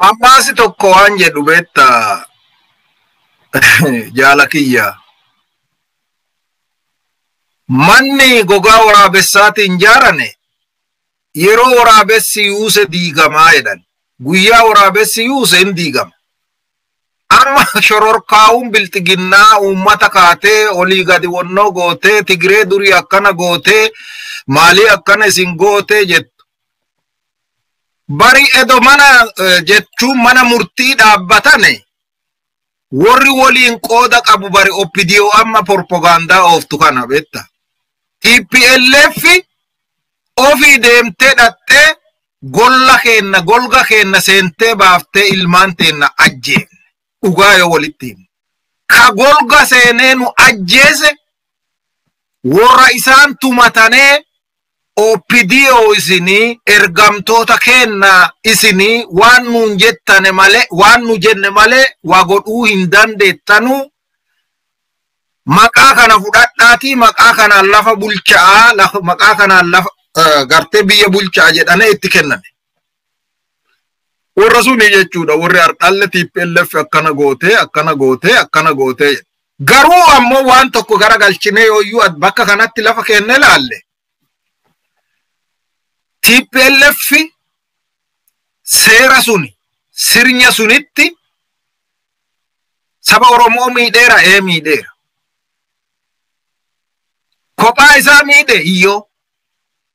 Ammaasi tokko waan jedhu beektaa jaala kiyya. Manni gogaa waraabessaatiin ijaarame yeroo waraabessi yuuse diigamaa jedhan. Guyyaa waraabessi yuuse hin diigama. Amma shororkaa'uun bilxiginnaa uummata kaatee olii gadi wannoo gootee Tigiree durii akkana gootee maalii akkana isin gootee jettu. Bari edo mana jechuun mana murtii dhaabbatane warri waliin qooda qabu bari OPDO amma propagaandaa ooftu kana beekta. TPLF ofii deemtee dhattee golla keenna golga keenna seentee baaftee ilmaan teenna ajjeefne dhugaa yoo walitti himne. Ka golga seenee nu ajjeese warra isaan tumatanee OPDO isinii ergamtoota keenna isinii waan nuun jettane malee waan nu jenne malee waa godhuu hin dandeettanuu maqaa kana fudhadhaatii maqaa kanaan lafa bulchaa maqaa kanaan lafa gartee biyya bulchaa jedhanii itti kenname. Warra suni jechuudha warri har'aalle TPLF akkana gootee akkana gootee akkana gootee. Garuu ammoo waan tokko garagalchinee yooyyuu bakka kanatti lafa kennee laalle. TPLF seera suni sirnya sunitti saba Oromoo miidheera ee miidheera. Kophaa isaa miidhe iyyoo.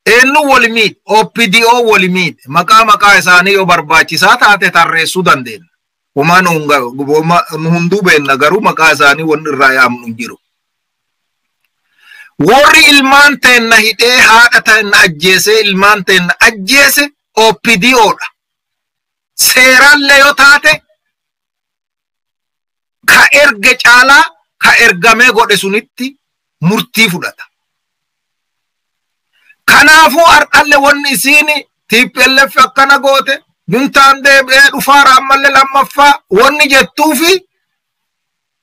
Eenyu wali miidhe? OPDO wali miidhe. Maqaa maqaa isaanii yoo barbaachisaa taate tarreessuu dandeenya. Homaa nu hunduu beenna garuu maqaa isaanii wanni irraa yaamnu hin jiru. Warri ilmaan teenna hidhee haadha teenna ajjeesee ilmaan teenna ajjeese OPDOdha. Seerallee yoo taate ka erge caalaa ka ergamee godhe sunitti murtii fudhata. Kanaafuu har'alle wanni isiin TPLF akkana goote juntaan deebi'ee dhufaara ammallee lammaffaa wanni jettuufi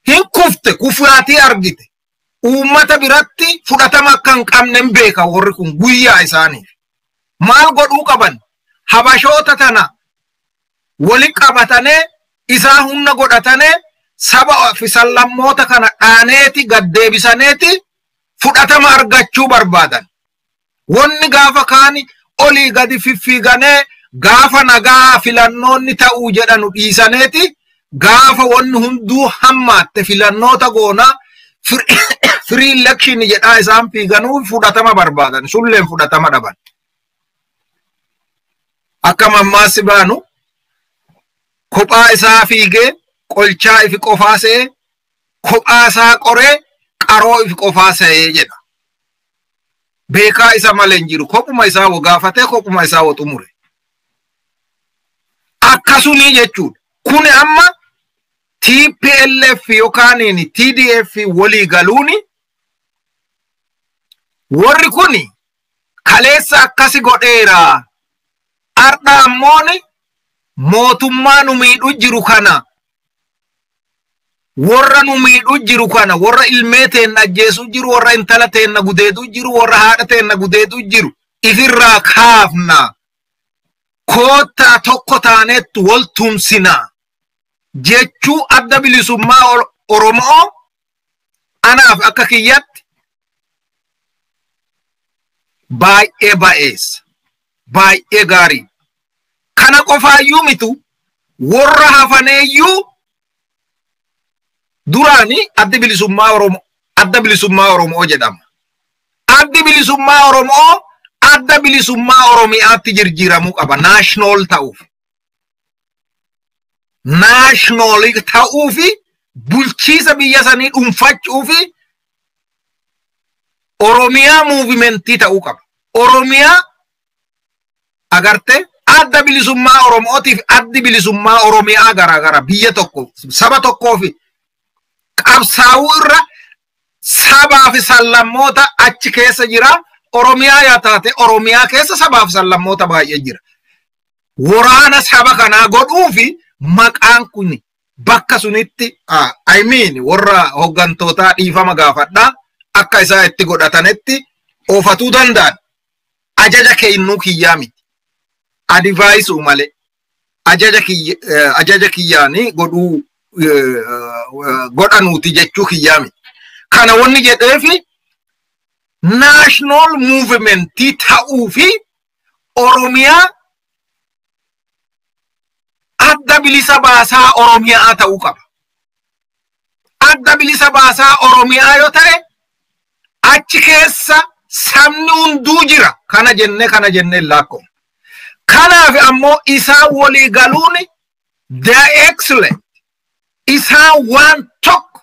hin kufte kufaatii argite. Uummata biratti fudhatama akka hin qabne hin beeka warri kun guyyaa isaaniif. Maal godhuu qaban? Habashoota tana wali qabatanee isaa humna godhatanee saba fi sallammoota kana dhaaneeti gaddeebisaneeti fudhatama argachuu barbaadan. Wanni gaafa kaani olii gadi fiffiiganee gaafa nagaa filannoonni ta'uu jedhanu dhiisaneeti gaafa wanni hunduu hammaatte filannoota goonaa free election jedhaa isaan fiiganuu fudhatama barbaadan sulleen fudhatama dhaban. Akka mammaassi baanu kophaa isaa fiigee qolchaa ifi qofaa se'ee kophaa isaa qoree qaroo ifi qofaa se'ee jedha. Beekaa isa malee hin jiru kophuma isaa wogaafatee kophuma isaa woxumure. Akkasunii jechuudha. Kuni amma TPLF yookaan TDF walii galuuni warri kuni kaleessa akkasi godheera. Har'a ammooni mootummaa nu miidhu jiru kana warra nu miidhu jiru kana warra ilmee teenna ajjeesu jiru warra intala teenna gudeedu jiru warra haadha teenna gudeedu jiru ifirraa kaafna koottaa tokko taaneettu wal tumsina jechuu adda bilisummaa Oromoo anaaf akka kiyyatti baay'ee ba'eessa baay'ee gaarii. Kana qofaayyuu mitu warra hafaneeyyuu duraani addi bilisummaa Oromoo adda bilisummaa Oromoo jedhama. Addi bilisummaa Oromoo adda bilisummaa Oromiyaatti jijjiiramuu qaba national ta'uuf. National ta'uufi bulchiisa biyya sanii dhuunfachuufi Oromiyaa muuvimentii ta'uu qaba. Oromiyaa agartee adda bilisummaa Oromootiif addi bilisummaa Oromiyaa garaagara biyya tokko saba tokkoofi qabsaa'uu irra sabaa fi sallammoota achi keessa jira. Oromiyaa yaa taate Oromiyaa keessa sabaa fi sallammoota baay'ee jira. Waraana saba kanaa godhuufi maqaan kun bakka sunitti I mean warra hoggantootaa dhiifama gaafadhaa akka isaa itti godhatanitti oofatuu danda'an. Ajaja kennuu kiyyaa miti. Advice malee. Ajaja kiyyaanii godhuu godhanuuti jechuu kiyyaami. Kana wanni jedheefi national movementii ta'uu fi Oromiyaa adda bilisa baasaa Oromiyaa ta'uu qaba. Adda bilisa baasaa Oromiyaa yoo ta'e achi keessa sabni hunduu jira. Kana jennee kana jennee lakkoofna. Kanaaf ammoo isaan walii galuun they are excellent. Isaan waan tokko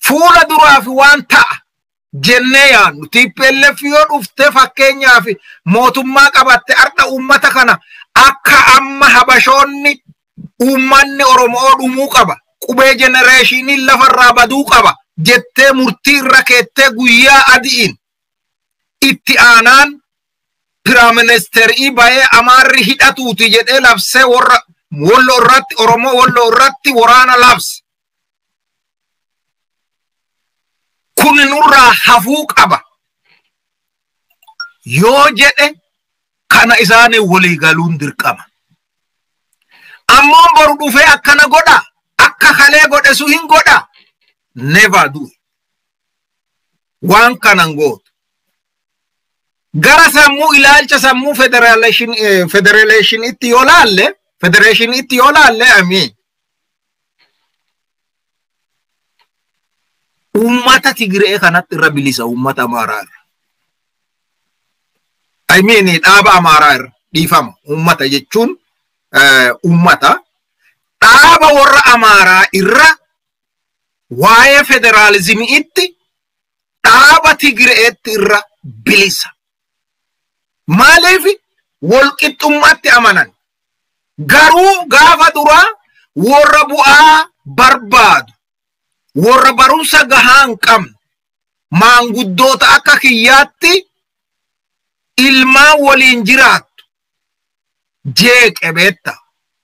fuula duraaf waan ta'a jennee yaadnu. TPLF yoo dhufte fakkeenyaaf mootummaa qabatte arda uummata kana akka amma habashoonni uummanni Oromoo dhumuu qaba. Qubee jenereeshiniin lafarraa baduu qaba jettee murtii irra keettee guyyaa adi'iin itti aanaan piraministeerii bahee Amaarri hidhatuuti jedhee labsee warra Wollo irratti Oromoo Wollo irratti waraana labse. Kun nurraa hafuu qaba. Yoo jedhe kana isaanii walii galuun dirqama. Ammoo boru dhufee akkana godha. Akka kalee godhe su hin godha. Never do. Waan kanan gootu. Gara sammuu ilaalcha sammuu federeeshiniitti yoo laalle federeeshiniitti yoo laalle amii uummata Tigiree kanatti irra bilisa uummata Amaaraa irra. I mean dhaaba Amaaraa irra dhiifama uummata jechuun uummata dhaaba warra Amaaraa irra waa'ee federaalizimiitti dhaaba Tigireetti irra bilisa. Maaliif walqixxummaatti amanan? Garuu gaafa duraa warra bu'aa barbaadu, warra barumsa gahaa hin qabne, maanguddoota akka kiyyaatti ilmaan waliin jiraattu jeeqe beetta.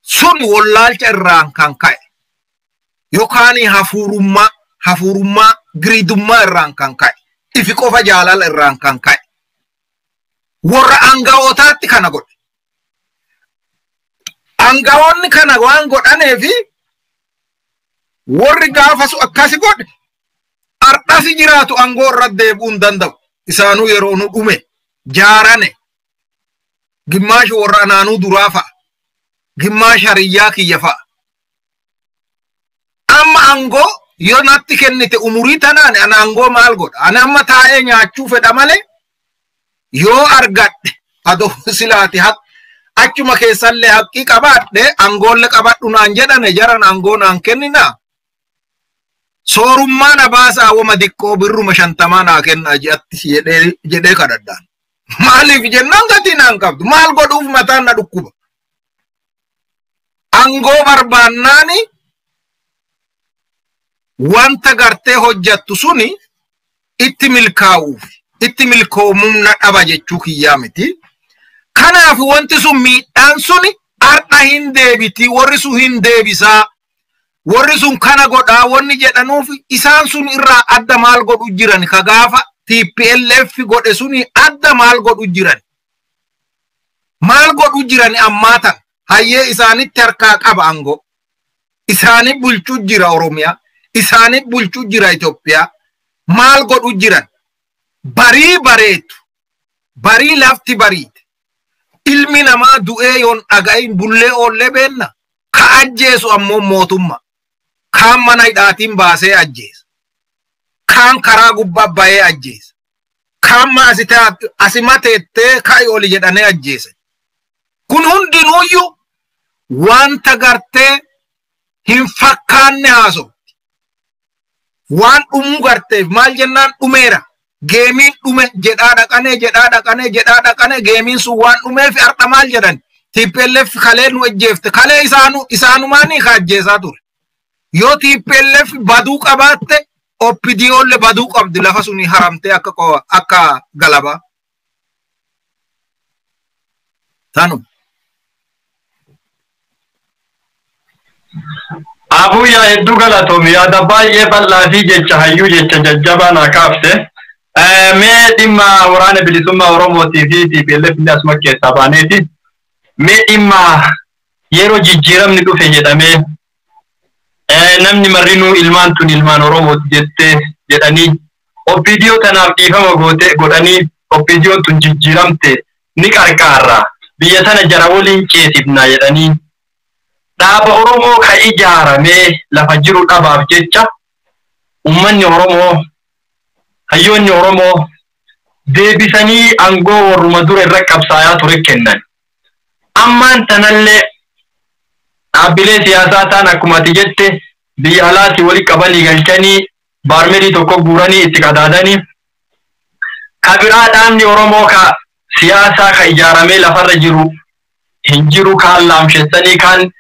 Sun wallaalcha irraan kan ka'e yookaan hafuurummaa giriidummaa irraan kan ka'e ifi qofa jaalala irraan kan ka'e. Warra aanga'ootaatti kana godhe. Aanga'oonni kana waan godhaneefi warri gaafasu akkasi godhe ardhasi jiraatu aangoo irra deebi'uu hin danda'u. Isaanuu yeroo nu dhume jaarane gimmaashi warra anaanuu duraa fa'a. Gimmaashi hariyyaa kiyya fa'a. Amma aangoo yoo natti kennite umurii tanaan ana aangoo maal godha? Ani amma taa'ee nyaachuu fedha malee yoo argadhe adoo silaati haq achuma keessallee haqqii qabaadhe aangoolle qabadhu naan jedhane jaran aangoo naan kennina. Soorummaa na baasaa wama diqqoo birruma 50 naa kenna ji'atti jedhee kadhadhaan. Maaliif jennaan gatii naan qabdu maal godhuuf mataan na dhukkuba. Aangoo barbaannaani wanta gartee hojjattu suni itti milkaa'uuf itti milkoomuun na dhaba jechuu kiyyaa miti. Kanaaf wanti sun miidhaan suni har'a hin deebiti warri sun hin deebisaa warri sun kana godhaa wanni jedhanuuf isaan sun irraa adda maal godhu jiran ka gaafa TPLF godhe suni adda maal godhu jiran maal godhu jiran ammaa tan hayyee isaanitti harkaa qaba aangoo isaani bulchuu jira Oromiyaa isaani bulchuu jira Itoophiyaa maal godhu jiran barii bareetu barii lafti bariite ilmi namaa du'ee yoon dhaga'in bullee oollee beenna ka ajjeesu ammoo mootummaa kaan mana hidhaatiin baasee ajjeesa kaan karaa gubbaa bahee ajjeesa kaan asima teettee ka'i oli jedhanee ajjeesa. Kun hundinuuyyuu wanta gartee hin fakkaanne haasofti. Waan dhumuu garteef maal jennaan dhumeera. Geemiin dhume jedhaa dhaqanee jedhaa dhaqanee jedhaa dhaqanee geemiin sun waan dhumeef har'a maal jedhan TPLF kalee nu ajjeefte kalee isaanumaanii ka ajjeesaa ture. Yoo TPLF baduu qabaatte OPDOlle baduu qabdi lafa suni haramtee akka galabaa. Tanuma. Abuyyaa hedduu galatoomi yaada baay'ee bal'aa fi jecha hayyuu jecha jajjabaa naa kaafte. Mee dhimma waraana bilisummaa Oromootii fi TPLF illee asuma keessaa baaneeti. Mee dhimma Yeroo jijjiiramni dhufe jedhamee namni marrinuu ilmaan tun ilmaan Oromooti jettee jedhanii OPDO tanaaf dhiifama goote godhanii OPDOn tun jijjiiramte ni qarqaarra biyya tana jara waliin ceesifna jedhanii dhaaba Oromoo ka ijaaramee lafa jiru dhabaaf jecha ummanni Oromoo hayyoonni Oromoo deebisanii aangoo warruma dura irra qabsaayaa ture kennan. Ammaan tanallee dhaabbilee siyaasaa ta'an akkuma ati jette biyya alaatii walitti qabanii galchanii baarmelii tokko guuranii itti qadaadanii ka biraa dhaabni Oromoo ka siyaasaa ka ijaaramee lafarra jiru hin jiru kaan laamshessanii kaan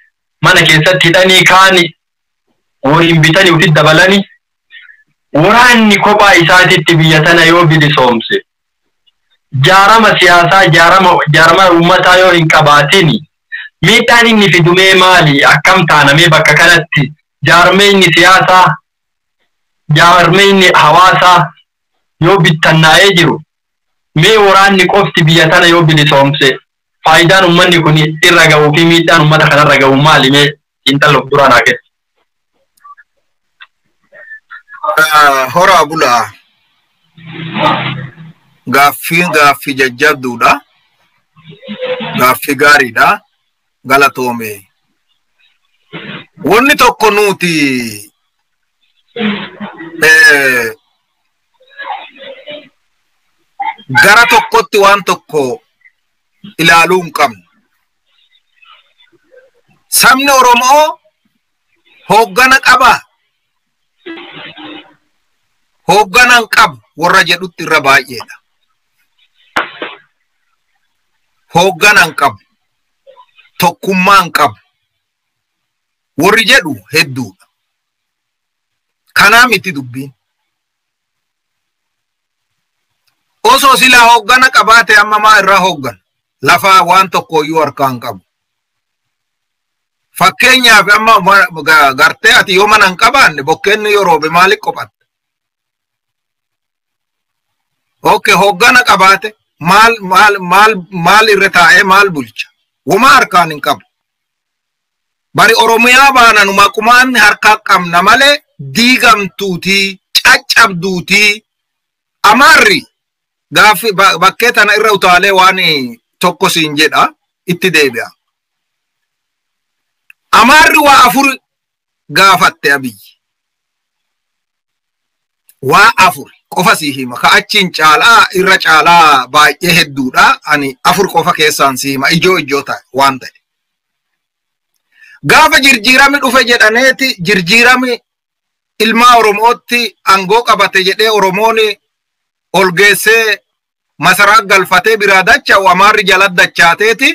mana keessatti hidhanii kaan waliin bitanii ofitti dabalanii waraanni kophaa isaatitti biyya tana yoo bilisoomse jaarama siyaasaa jaarama uummataa yoo hin qabaatin miidhaan inni fidumee maali akkam taanamee bakka kanatti jaarmeenyi siyaasaa jaarmeenyi hawaasaa yoo bittannaa'ee jiru mee waraanni qofti biyya tana yoo bilisoomse faayidaan uummanni kun irra ga'uu fi miidhaan uummata kanarra ga'u maali mee xiinxala of duraa naa kenni. Horaa bulaa gaaffiin gaaffii jajjabduudha. Gaaffii gaariidha. Galatoome. Wanni tokko nuti gara tokkotti waan tokko ilaaluu hin qabnu. Sabni Oromoo hooggana qabaa? Hooggana hin qabu warra jedhutti irra baay'eedha. Hooggana hin qabu. Tokkummaa hin qabu. Warri jedhu hedduudha. Kanaa miti dubbiin. Osoo silaa hooggana qabaate amma maa irraa hooggana? Lafaa waan tokkoyyuu harkaa hin qabu. Fakkeenyaaf amma gartee ati yoo mana hin qabaanne bokkeenni yoo roobe maaliif qophatta? Okay, hooggana qabaate maal maal maal maal irra taa'ee maal bulcha? Womaa harkaan hin qabu. Bari Oromiyaa baana nu maqumaan harkaa qabna malee diigamtuutii, caccabduutii. Amaarri gaaffi bakkee tana irra utaalee waan tokko siin jedha itti deebi'a. Amaarri waa afur gaafatte Abiyyi. Waa afur qofa sii hima. Ka achiin caalaa irra caalaa baay'ee hedduudha. Ani afur qofa keessaan sii hima. Ijoo ijoo ta'e waan ta'e. Gaafa jirjiirami dhufe jedhaneeti jirjiirami ilmaa Oromootti aangoo qabate jedhee Oromoon ol geessee masaraa galfatee biraa dacha'u Amaarri jala dachaateeti.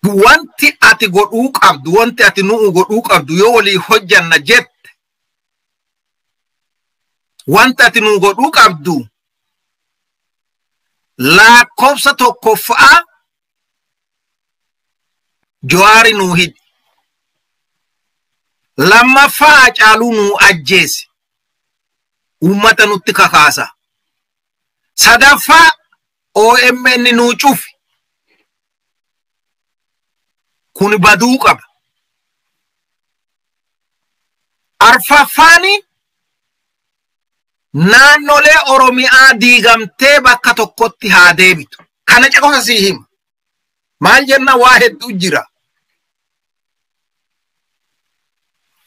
Wanti ati godhuu qabdu, wanti ati nu'u godhuu qabdu yoo walii hojjanna jette, wanti ati nuu godhuu qabdu lakkoofsa tokkoffaa Jawaari nuu hidhi. Lammaffaa Hacaaluu nuu ajjeesi. Uummata nutti kakaasa. Sadaffaa OMN nuu cufi. Kun baduu qaba. Arfaffaani naannolee Oromiyaa diigamtee bakka tokkotti haa deebitu. Kana qofa sii hima. Maal jenna waa hedduu jira.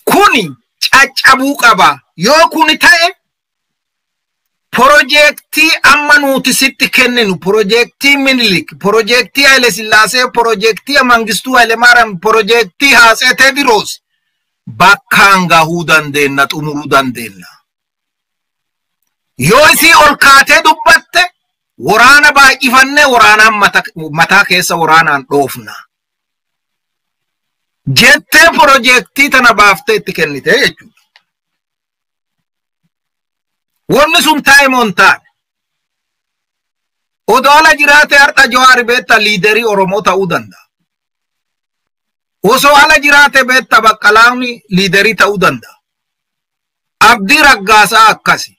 Kuni caccabuu qaba. Yoo kuni ta'e Projektii amma nuti sitti kenninu, projektii Minilik, projektii Haile Sillaasee, projektii Mangistuu Haile Maariyaam, projektii Hatsee Teediroos bakkaan gahuu dandeenya, xumuruu dandeenya. Yoo isii ol kaatee dubbatte waraana baay'ifannee waraanaan mataa keessa waraanaan dhoofna. Jettee projektii tana baaftee itti kennite jechuudha. Wanni sun taa'e moo hin taane? Odoo ala jiraate har'a Jawaar beektaa liiderii Oromoo ta'uu danda'a. Osoo ala jiraate beektaa Baqqalaan liiderii ta'uu danda'a. Abdii Raggaasaa akkasi.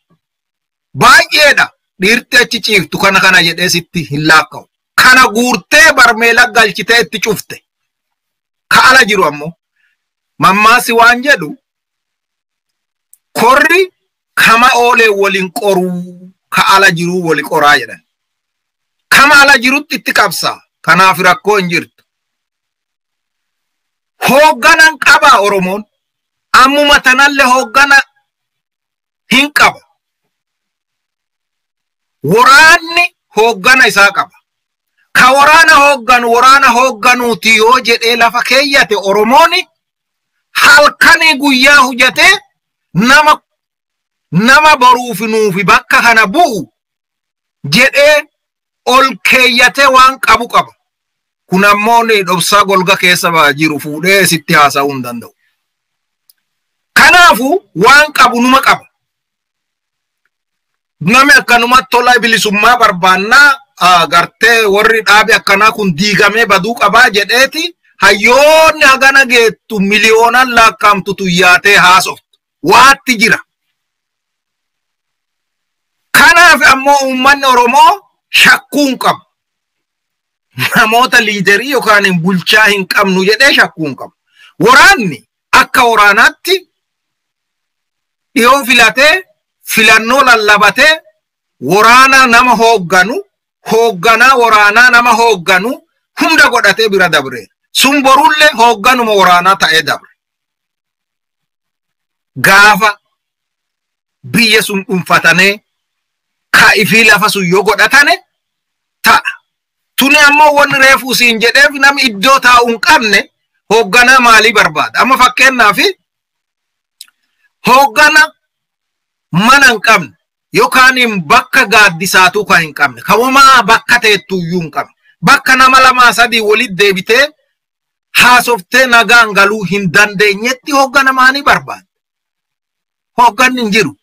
Baay'eedha. Dhiirti achi ciiftu kana kana jedhee sitti hin laakka'u. Kana guurtee barmeela galchitee itti cufte. Ka ala jiru ammoo mammaasi waan jedhu korri kama oolee waliin qoruu ka ala jiruu wali qoraa jedhan. Kama ala jirutti itti qabsaa. Kanaaf rakkoo hin jirtu. Hoogganan qabaa Oromoon. Ammuma tanallee hooggana hin qaba. Waraanni hooggana isaa qaba. Ka waraana hoogganu waraana hoogganuuti yoo jedhee lafa keeyyate Oromoon halkanii guyyaa hojjetee nama boruuf nuufi bakka kana bu'u jedhee ol keeyyatee waan qabu qaba. Kun ammoo dhobsaa golga keessa jiru fuudhee sitti haasa'uu hin danda'u. Kanaafuu waan qabu numa qaba. Namni akkanumatti tola bilisummaa barbaannaa gartee warri dhaabe akkanaa kun diigamee baduu qabaa jedheeti hayyoonni hagana geettu miliyoonaan lakkaa'amtu tuyyaatee haasoftu. Waatti jira. Kanaaf ammoo uummanni Oromoo shakkuu hin qabu. Namoota liiderii yookaan bulchaa hin qabnu jedhee shakkuu hin qabu. Waraanni akka waraanaatti dhiyoo filatee filannoo lallabatee waraana nama hoogganu hoogganaa waraanaa nama hoogganu hunda godhatee bira dabreera. Sun borullee hoogganuma waraanaa ta'ee dabre. Gaafa biyya sun dhuunfatanee kaa'ifii lafa sun yoo godhatane ta'a. Tuni ammoo wanni reefuu siin jedheef namni iddoo taa'u hin qabne hoogganaa maalii barbaada? Amma fakkeenyaaf hooggana mana hin qabne yookaan bakka gaaddisaatu kan hin qabne kamumaa bakka teettu iyyuu hin qabne bakka nama lamaa sadii walitti deebitee haasoftee nagaan galuu hin dandeenyetti hooggana maalii barbaada? Hoogganni hin jiru.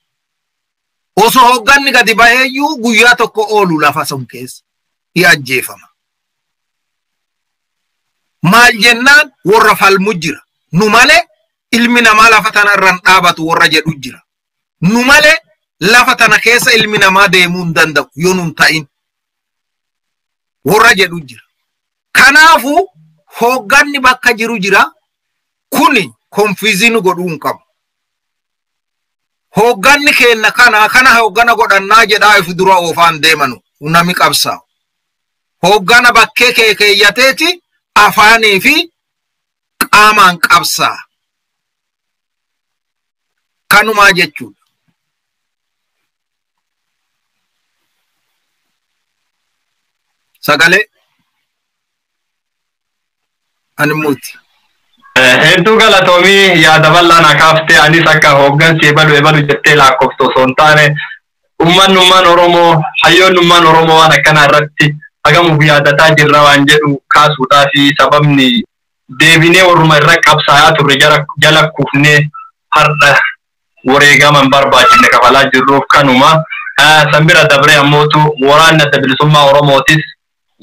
Osoo hoogganni gadi baheeyyuu guyyaa tokko oolu lafa sun keessa ni ajjeefama. Maal jennaan warra falmu jira. Nu malee ilmi namaa lafa tanarra hin dhaabatu warra jedhu jira. Nu malee lafa tana keessa ilmi namaa deemuu hin danda'u yoo nun ta'in warra jedhu jira. Kanaafuu hoogganni bakka jiru jira. Kuni konfiiziin godhuu hin qabu. Hoogganni keenya kana kana hooggana godhannaa jedhaa if dura oofaan deemanu nami qabsaa'u. Hooggana bakkee kee keeyyateeti afaanii fi qaamaan qabsaa. Kanumaa jechuudha. Sagalee ani muti. Hedduu galatoomii yaada bal'aa na kaaftee anis akka hooggansi ebalu ebalu jettee lakkooftu osoo hin taane uummanni Oromoo hayyoonni uummanni Oromoo waan akkanaa irratti hagamuuf yaadataa jirra waan jedhu kaasuudhaa fi sababni deebinee warruma irra qabsaayaa turre jala kuufnee har'a wareegaman barbaachifne kafalaa jirruuf kanuma. San bira dabree ammootu waraanni adda bilisummaa Oromootis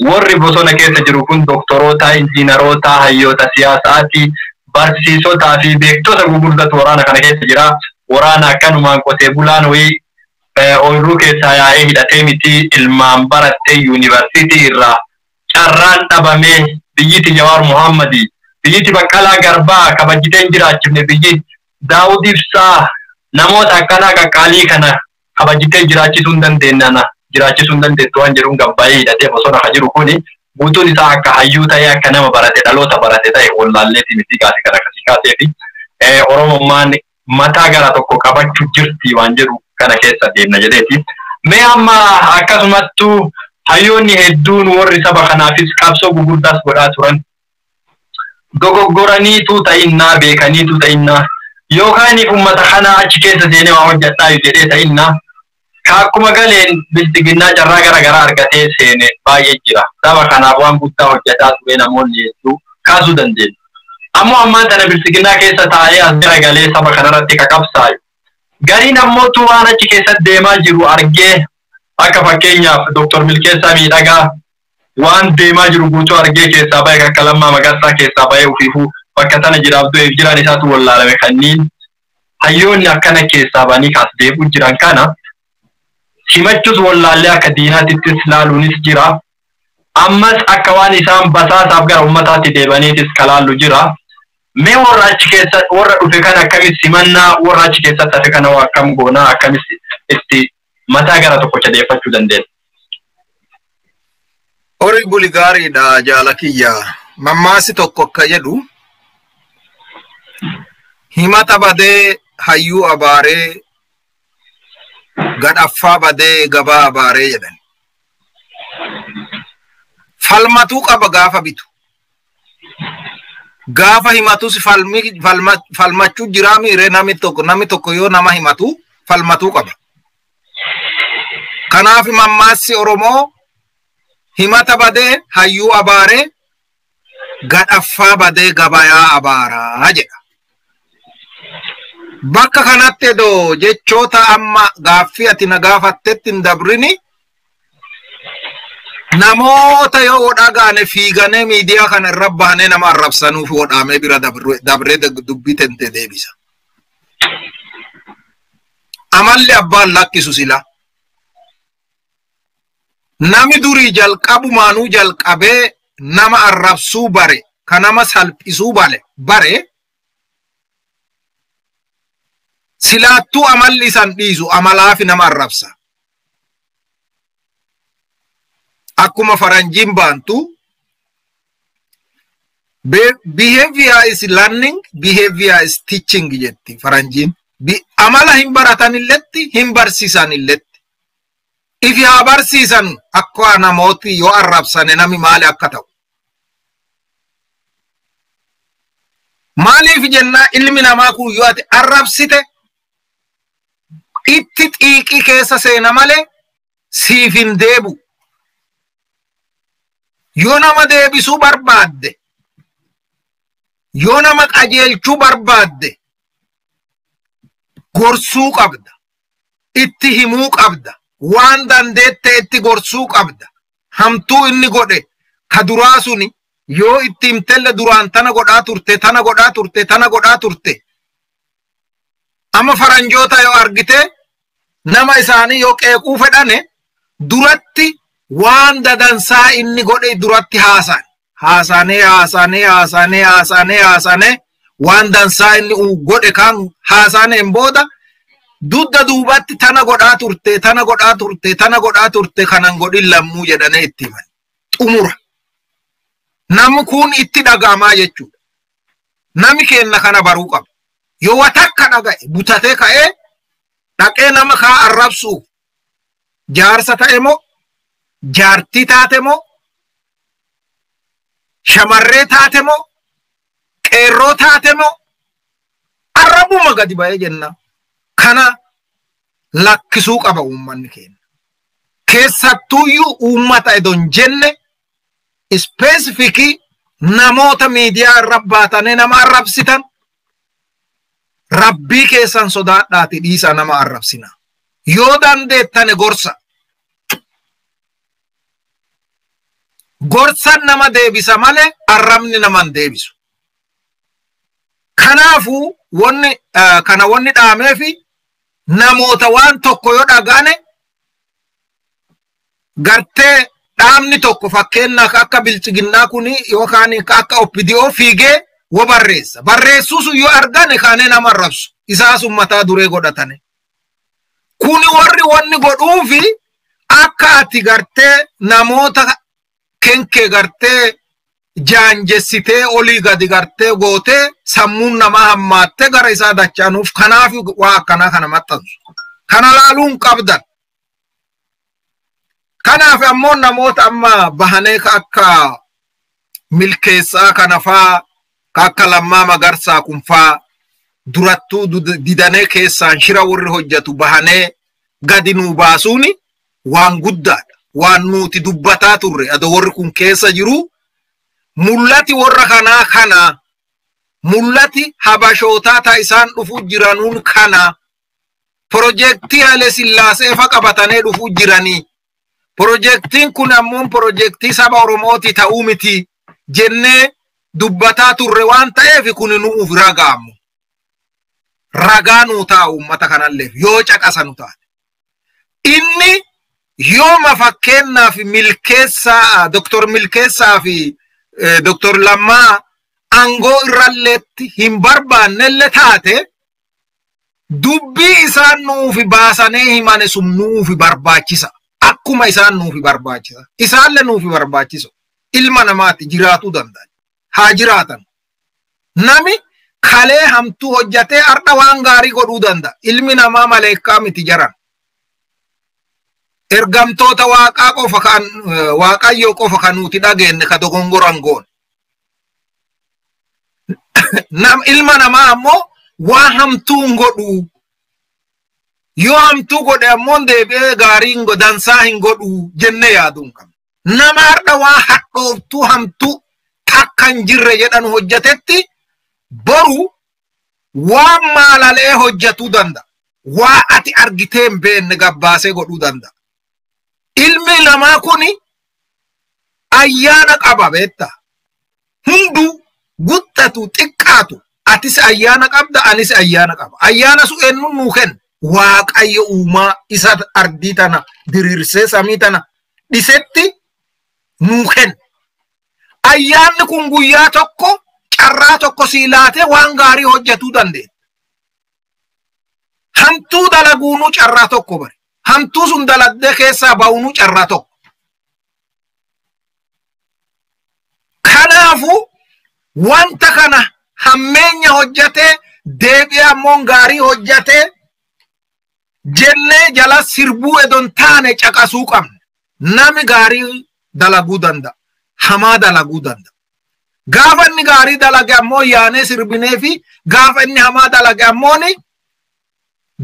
warri bosona keessa jiru kun doktoroota, injiinaroota, hayyoota siyaasaati, barsiisotaa fi beektota gurguddatu waraana kana keessa jira. Waraana akkanumaan qotee bulaan wayii ooyiruu keessaa yaa'ee hidhatee miti ilmaan barattee yuunivarsiitii irraa carraan dhabamee biyyiti Jawaar Muhammadi, biyyiti Baqqalaa Garbaa kabajitee hin jiraachifne, biyyi Daawud Ibsaa namoota akkanaa qaqqaalii kana kabajitee jiraachisuu hin dandeenyana. Jiraachisuu hin dandeettu waan jedhuun gabbaa'ee hidhatee bosona kan jiru kuni guutuun isaa akka hayyuu ta'ee akka nama barate dhaloota barate ta'e wallaalleetii miti gaafii kana akkasii kaasee fi Oromummaan mataa gara tokko qabachuu jirti waan jedhu kana keessa deemna jedheeti. Mee amma akkasumattuu hayyoonni hedduun warri saba kanaafis qabsoo gugurdaas godhaa turan dogoggoraniitu ta'innaa beekaniitu ta'innaa yookaan uummata kana achi keessa seenee waa hojjedhaa jedhee ta'innaa akkuma galeen biltiginnaa carraa gara garaa argatee seene baay'ee jira. Saba kanaaf waan guddaa hojjetaa ture namoonni hedduu kaasuu dandeenya. Ammoo ammaan tana biltiginnaa keessa taa'ee as garagalee saba kanarratti qaqabsaayu. Gariin ammootu waan achi keessatti deemaa jiru argee akka fakkeenyaaf Dooktor Milkeessaa Miidhagaa waan deemaa jiru guutuu argee keessaa bahe akka Lammaa Magarsaa keessaa bahee ofiifuu bakka tana jiraaf du'eef jiraan isaatu wallaalame kanniin hayyoonni akkana keessaa ba'anii kaas deebi'u jiran kana Simachuus wallaallee akka diinaatittis laaluunis jira. Ammas akka waan isaan basaasaaf gara uummataatti deebaniitis kalaallu jira. Mee warra achi keessa warra dhufe kana akkamis simannaa, warra achi keessatti hafe kana akkam goonaa, akkamis itti mataa gara tokkocha deeffachuu dandeenya? Horii buli gaariidha jaala kiyya. Mammaasi tokko akka jedhu, himata badee hayyuu abaaree, gadhaffaa badee gabaa abaaree jedhan. Falmatuu qaba gaafa bitu. Gaafa himatus falmachuu jiraa miiree, namni tokko yoo nama himatu falmatuu qaba. Kanaaf mammaassi Oromoo himata badee hayyuu abaaree, gadhaffaa badee gabayaa abaaraa jedha. Bakka kanatti edoo jechoota amma gaaffii ati na gaafattetti hin dabrini, namoota yoo wodhaa gaane fiiganee miidiyaa kana irra bahanee nama arrabsanuuf wodhaamee bira dabree dubbii tente deebisa. Amalli abbaan lakkisu sila. Nami durii jalqabumaanuu jalqabee nama arrabsuu bare, ka nama salphisuu bare, silaattuu amalli isan dhiisu amalaafi nama arrabsa. Akkuma faranjiin baantu, "Behavior is learning, behavior is teaching" jetti faranjiin. Amala hin baratan illetti, hin barsiisan illetti. Ifi haa barsiisan akka namooti yoo arrabsane nami maali akka ta'u. Maaliif jennaa, ilmi namaa kun yoo ati arrabsite itti xiiqii keessa seena malee siif hin deebu. Yoo nama deebisuu barbaadde, yoo nama qajeelchuu barbaadde, gorsuu qabda. Itti himuu qabda. Waan dandeette itti gorsuu qabda. Hamtuu inni godhe ka duraa suni yoo itti himtelle, duraan tana godhaa turte, tana godhaa turte, tana godhaa turte. Amma faranjoota yoo argite, nama isaanii yoo qeequu fedhane, duratti waan dadansaa inni godhe duratti haasan. Haasanee, haasanee, haasanee, haasanee, haasanee, waan dansaa inni godhe kan haasaneen booda, dudda duubatti tana godhaa turte, tana godhaa turte, tana godhaa turte, kanan godhin lammuu jedhanii itti himan. Xumura. Namni kun itti dhaga'amaa jechuudha. Nami keenna kana baruu qaba. Yoo watakka dhaga'e butatee ka'ee dhaqee nama kaa arrabsuuf, jaarsa ta'e moo, jaartii taate moo, shamarree taate moo, qeerroo taate moo, arrabuma gadi ba'ee jenna. Kana lakkisuu qaba uummanni keenya. Keessattuyyuu uummata edon jenne, specific namoota miidiyaa irra baatanii nama arrabsitan, rabbii keessan sodaadhaati dhiisaa nama arrabsina. Yoo dandeettane gorsa. Gorsan nama deebisa malee arrabni nama hin deebisu. Kanaafuu wanni kana wanni dhaameefi, namoota waan tokko yoo dhagane gartee dhaabni tokko, fakkeenyaaf akka bilchiginnaa kuni yookaan akka OPDO fiigee wo barreessa. Barreessuu sun yoo argane kaanee nama arrabsu. Isaa sun mataa duree godhatane. Kuni warri wanni godhuufi akka ati gartee namoota kenkee gartee jaanjessitee olii gadi gartee gootee sammuun namaa hammaattee gara isaa dachaanuuf, kanaaf waa akkanaa kana maxxansu. Kana laaluun qabdan. Kanaaf ammoo namoota amma bahanee ka akka milkeessaa kana faa, ka akka Lammaa Magarsaa kun faa, durattuu didanee keessaan shira warri hojjetu bahanee gadi nuu baasuuni waan guddaadha. Waan nuti dubbataa turre ado warri kun keessa jiru, mul'ati warra kanaa kana, mul'ati habashootaa ta isaan dhufuu jiranuun kana, pirojektii Haile Sillaasee fa qabatanii dhufuu jiranii. Pirojektiin kun ammoo pirojektii saba Oromooti ta'uu miti jennee dubbataa turre waan ta'eef, kun nuuf ragaamu. Ragaa nuu ta'a uummata kanalleef yoo caqasanu taate. Inni yooma fakkeenyaaf Milkeessaa, Doktor Milkeessaa fi Doktor Lammaa aangoo irralleetti hin barbaannellee taate, dubbii isaan nuufi baasanii himane sun nuufi barbaachisa. Akkuma isaan nuufi barbaachisa. Isaallee nuufi barbaachisu. Ilma namaati, jiraatuu danda'an. Haa jiraatan. Nami kalee hamtuu hojjatee har'a waan gaarii godhuu danda'a. Ilmi namaa maleekkaa miti jaran. Ergamtoota waaqaa qofa kan waaqayyoo qofa kan nuti dhageenye ka dogongoran goone. Ilma namaa ammoo waa hamtuu hin godhuu. Yoo hamtuu godhe ammoo deebi'ee gaarii dansaa hin godhuu jennee yaaduu hin qabnu. Nama har'a waa hadhooftuu hamtuu takka hin jirre jedhan hojjatetti boru waan maalalee hojjatuu danda'a. Waa ati argitee hin beekne gabbaasee godhuu danda'a. Ilmi namaa kuni ayyaana qaba beektaa. Hunduu guddatu xiqqaatu atis ayyaana qabda, anis ayyaana qaba. Ayyaana sun eenyuun nuu kenna? Waaqayyo uumaa isa ardii tana diriirsee samii tana dhisetti nuu kenna. Ayyaanni kun guyyaa tokko carraa tokko sii laatee waan gaarii hojjetuu dandeenya. Hamtuu dalaguunuu carraa tokko bare. Hamtuu sun dalagdee keessaa ba'uunuu carraa tokko. Kanaafuu wanta kana hammeenya hojjetee deebi'ee ammoo gaarii hojjetee jennee jala sirbuu edon taane caqasuu qabna. Nami gaarii dalaguu danda'a. Hamaa dalaguu danda'a. Gaafa inni gaarii dalage ammoo yaanee sirbinee fi gaafa inni hamaa dalage ammoo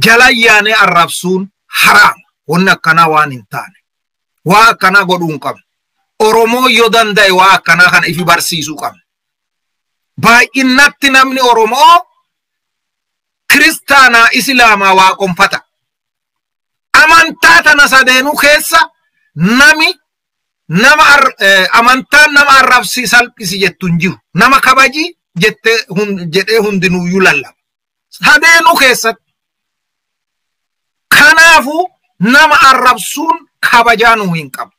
jala yaanee arrabsuun haraama. Wanni akkanaa waan hin taane. Waa akkanaa godhuu hin qabnu. Oromoo yoo danda'e waa akkanaa kana ifi barsiisuu qabna. Baay'inatti namni Oromoo kiristaanaa Islaamaa waaqonfata. Amantaa tana sadeenuu keessa nami nama amantaan nama arrabsi salphisi jettu hin jiru. Nama kabaji jettee jedhee hundinuuyyuu lallaba. Sadeenuu keessatti. Kanaafuu nama arrabsuun kabajaa nuu hin qabu.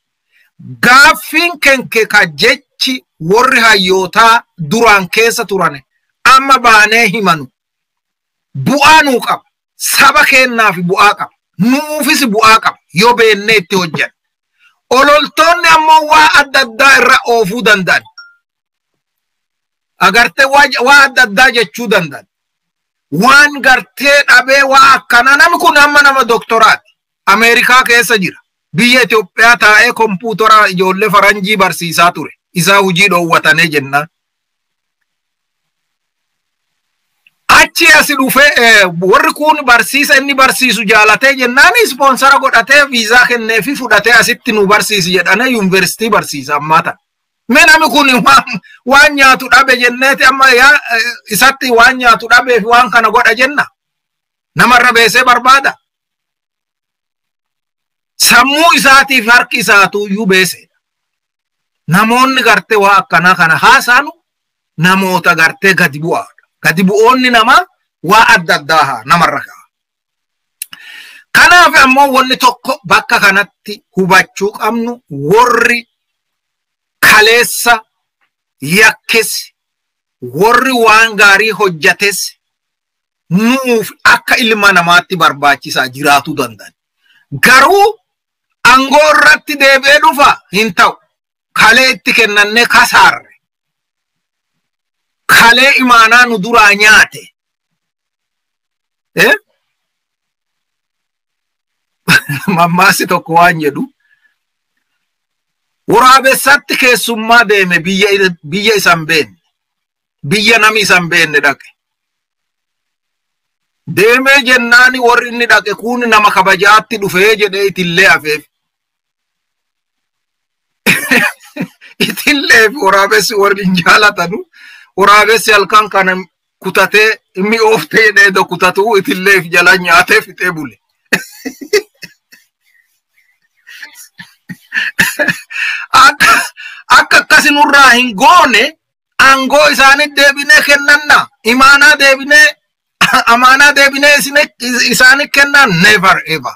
Gaaffiin kenke ka jechi warri hayyootaa duraan keessa turane amma baanee himanu bu'aa nuu qaba. Saba keennaaf bu'aa qaba. Nuufis bu'aa qaba yoo beennee itti hojjanne. Ololtoonni ammoo waa adda addaa irra oofuu danda'an. Agartee waa adda addaa jechuu danda'an. Waan gartee dhabee waa akkanaa namni kun amma nama doktoraati. Ameerikaa keessa jira. Biyya Itoophiyaa taa'ee kompuutara ijoollee faranjii barsiisaa ture. Isaa hojii dhoowwatanii jennaan. Achi asi dhufee warri kun barsiisa inni barsiisu jaalatee jennaan ispoonsara godhatee viizaa kenneefi fudhatee asitti nu barsiisi jedhanii yuunivarsiitii barsiisa ammaa tana. Mee namni kun waan nyaatu dhabe jenneeti amma isatti waan nyaatu dhabeef waan kana godha jenna. Namarra beesee barbaada. Sammuu isaatiif harki isaatu iyyuu beeseedha. Namoonni gartee waa akkanaa kana haasaanu namoota gartee gadi bu'aadha. Gadi bu'oonni namaa waa adda addaa haa namarra ka'a. Kanaaf ammoo wanni tokko bakka kanatti hubachuu qabnu, warri kaleessa yakkes warri waan gaarii hojjates nuuf akka ilma namaatti barbaachisaa jiraatuu danda'an. Garuu aangoo irratti deebi'ee dhufa hin ta'u. Kalee itti kennannee kasaarre. Kalee imaanaa nu duraa nyaate. Mammaasi tokko waan jedhu. Waraabessatti keessummaa deeme biyya isan beenne. Biyya nami isan beenne dhaqe. Deemee jennaani warri inni dhaqe kun nama kabajaatti dhufee jedhee itillee hafeef. Itillee fi waraabessi warri hin jaalatanu waraabessi halkan kana kutatee mi'ooftee jedhee kutatuu itillee fi jala nyaatee fixee bule. Akka akkasi nurraa hin goone aangoo isaanii deebinee kennanna. Imaanaa deebinee amaanaa deebinee isaanii kennan never ever.